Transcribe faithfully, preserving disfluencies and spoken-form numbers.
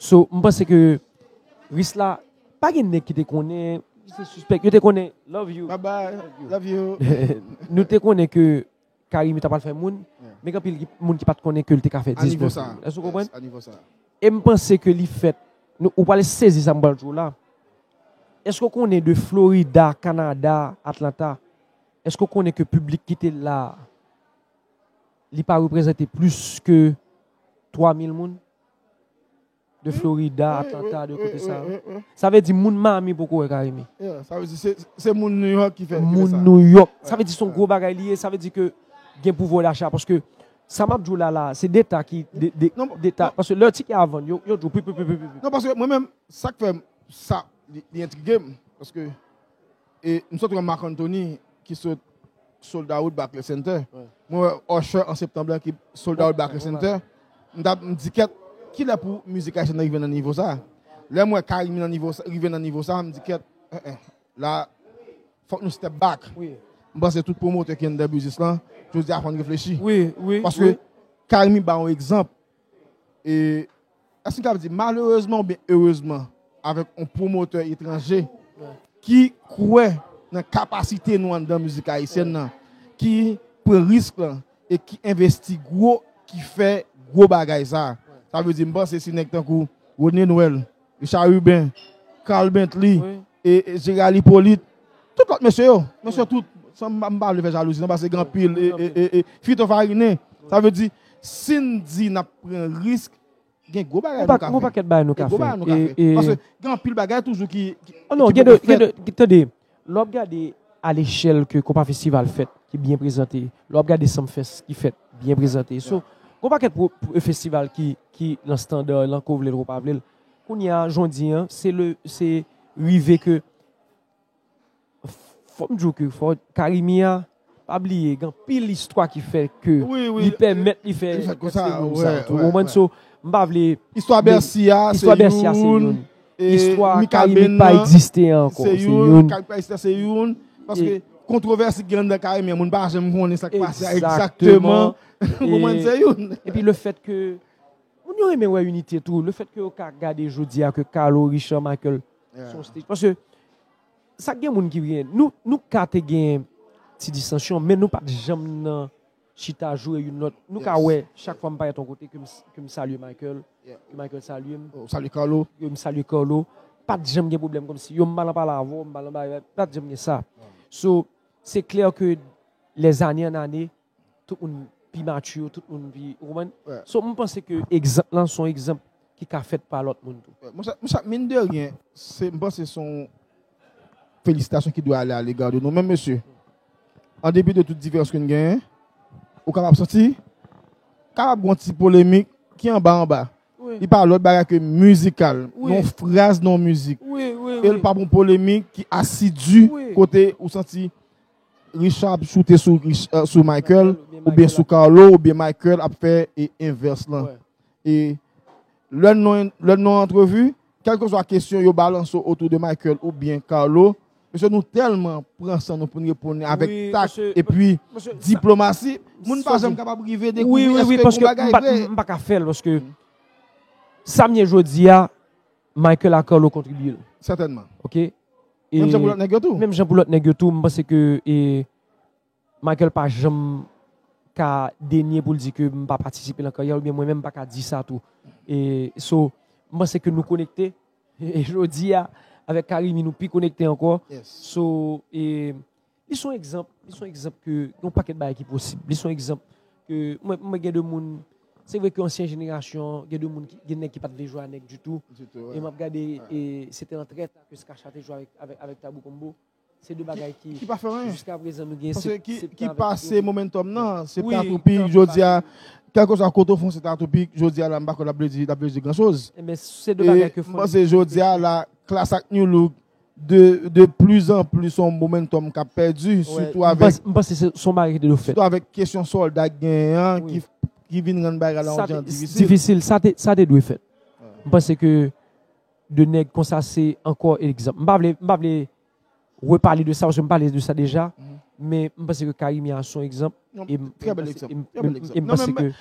So, m panse ke Risla, pa gen nèg ki te konnen, se sispèk, yo te konnen, love you. Bye bye. Love you. Nou te konnen ke Carimi t ap al fè moun, men gen anpil ki- moun ki pa t konnen ke l te ka fè A nivo diznèf sa. moun. Èske w konprann? A nivo sa. E m panse ke li fèt, nou- ou pale sezi sa m pral di w la. Èske w konnen de Florida, Kanada, Atlanta, èske w konnen ke piblik ki te la, li pa reprezante plis ke twa mil moun? De Florida, Atlanta, de kote sa. Sa vle di moun Miami poko wè Carimi. Yeah, sa vle di se se moun New York ki fè ki fè Moun sa. New York. Sa vle di se yon gwo bagay li ye. Sa vle di ke gen pouvwa dacha. Paske sa m ap di w la la, se deta ki. De, de, Non, deta, paske lè tiket a vann, yo, yo di w pi, pi, pi, pi, pi, pi. Non, paske mwen menm, sa k fè m, sa, li, li entrige m. Paske, e, m sot wè Marc Anthony ki sot sold out Barclays Center. Mwen wè Usher an septanm lan ki sold out Barclays Center. M t ap m di kèt, kilè pou mizik ayisyèn nan rive nan nivo sa? Lè m wè Carimi nan nivo sa, rive nan nivo sa, m di kèt, eh, eh, la, fòk nou step back. Wi. M panse tout pwomotè ki anndan biznis lan, jodi a fò n reflechi. Wi, wi. Paske Carimi ba yon egzanp. E, èske n ka di malerezman oubyen erezman, avèk yon pwomotè etranje ki kwè nan kapasite nou anndan mizik ayisyèn nan, ki pran risk lan e ki envesti gwo, ki fè gwo bagay sa. Sa vle di, m panse si nèg tankou Rodney Noël, Richard Rubin, Carl Bentley, e, e Gérald Hyppolite, tout lòt mesye yo, mesye tout, san m m pa vle fè jalouzi, non, paske gen anpil, e, e, e, e Fito Farine. Sa vle di, si n di n ap pran risk, gen gwo bagay nou ka fè. Gon pakèt bagay nou ka fè. Paske gen anpil bagay toujou ki. Oh non, gen de, gen de, tande, lè w ap gade a lechèl ke Konpa Festival fèt, ki byen prezante, lè w ap gade Sumfest ki fèt, byen prezante. So, gon pakèt pou, pou festival ki, ki lan standard lan, ke w vle l, ke w pa vle l. Kounye a, jan w di an, se le, se rive ke, fò m di w ke, fò, Carimi a, pa bliye, gen anpil istwa ki fè ke li pèmèt li fè, fè moun sa. Ou konprann? So, m pa vle. Istwa Bèsi a, se youn. Istwa Carimi pa egziste ankò, se youn. Carimi pa egziste, se youn. Paske kontwovèsi ki gen anndan Carimi an, moun pa janm konnen sa k pase a egzakteman. Ou konprann, se youn. Epi le fèt ke moun yo renmen wè inite tou, le fèt ke yo ka gade jodi a ke Carlo, Richard, Michael, se yon stage. Paske sa gen moun ki byen, nou, nou ka te gen ti distansyon, men nou pa t janm nan chita joure youn lòt. Nou ka wè, chak fwa m parèt yon kote ke m, ke m salye Michael, ke Michael salye m. Ou salye Carlo. Ke m salye Carlo. Pa t janm gen pwoblèm kòmsi, yo, m pa nan pale avè w, m pa nan bagay, pa t janm gen sa. So, se klè ke les années en années, tout moun pi mature, tout moun pi, ou konprann? So, m panse ke egzanp lan se yon egzanp ki ka fèt pa lòt moun tou. Monchè, monchè, mine de rien, se, m panse se yon felisitasyon ki dwe ale a lega de nou menm, mesye. An depi de tout diferans ke n genyen, ou kapab santi, kapab gen yon ti polemik ki anba anba. Li pa lòt bagay ke mizikal, yon fraz nan yon mizik. E l p ap yon polemik ki asidi, kote ou santi Richard ap choute sou, sou Michael, oubyen sou Carlo, oubyen Michael ap fè e envès lan. E lè nou, lè nou an antrevi, kèlkeswa kesyon yo balanse otou de Michael oubyen Carlo, mesye, nou tèlman pran san nou pou n reponn avèk tak epi diplomasi, moun pa janm kapab rive dekouvri èske gon bagay vre. M pa ka fè l paske sa m ye jodi a, Michael a Carlo kontribye l. Sètènman. Oke? Menm jan pou lòt nèg yo tou. Menm jan pou lòt nèg yo tou, m panse ke e, Michael pa janm ka denye pou l di ke m pa patisipe nan karyè l, oubyen mwen menm m pa ka di sa tou. E, so, m panse ke nou konekte. E jodi a, avèk Carimi, nou pi konekte ankò. So, e, li se yon egzanp, li se yon egzanp ke yon pakèt bagay ki posib. Li se yon egzanp ke mwen, mwen gen de moun, se vre ke ansyen jenerasyon, gen de moun ki, gen nèg ki pa t vle jwe a nèg ditou. E m ap gade, e, se te nan trè ta ke Skacha te jwe avèk, avèk, avèk Tabou Combo. Se de bagay ki, ki pa fè anyen. Jiska prezan nou gen. Paske ki, ki pase momentum nan, se Tattoo Pig jodi a, kèlkeswa kote w fon se Tattoo Pig jodi a la, m pa kwè l ap vle di, l ap vle di gran choz. Ebyen, se de bagay ke fò. M panse jodi a la, Klass ak Nu Look, de, de plus en plus, se yon momentum k ap pèdi, sitou avèk, m panse se, se yon bagay ki te dwe fèt. Sitou avèk kesyon sòlda k genyen an, ki, ki vin rann bagay la yon jan difisil. Difisil, sa te, sa te dwe fèt. M panse ke de nèg konsa se ankò egzanp. M pa vle, m pa vle repale de sa, paske m pale de sa deja, men m panse ke Carimi a se yon egzanp. E m, e m panse, e m, e m, e m panse ke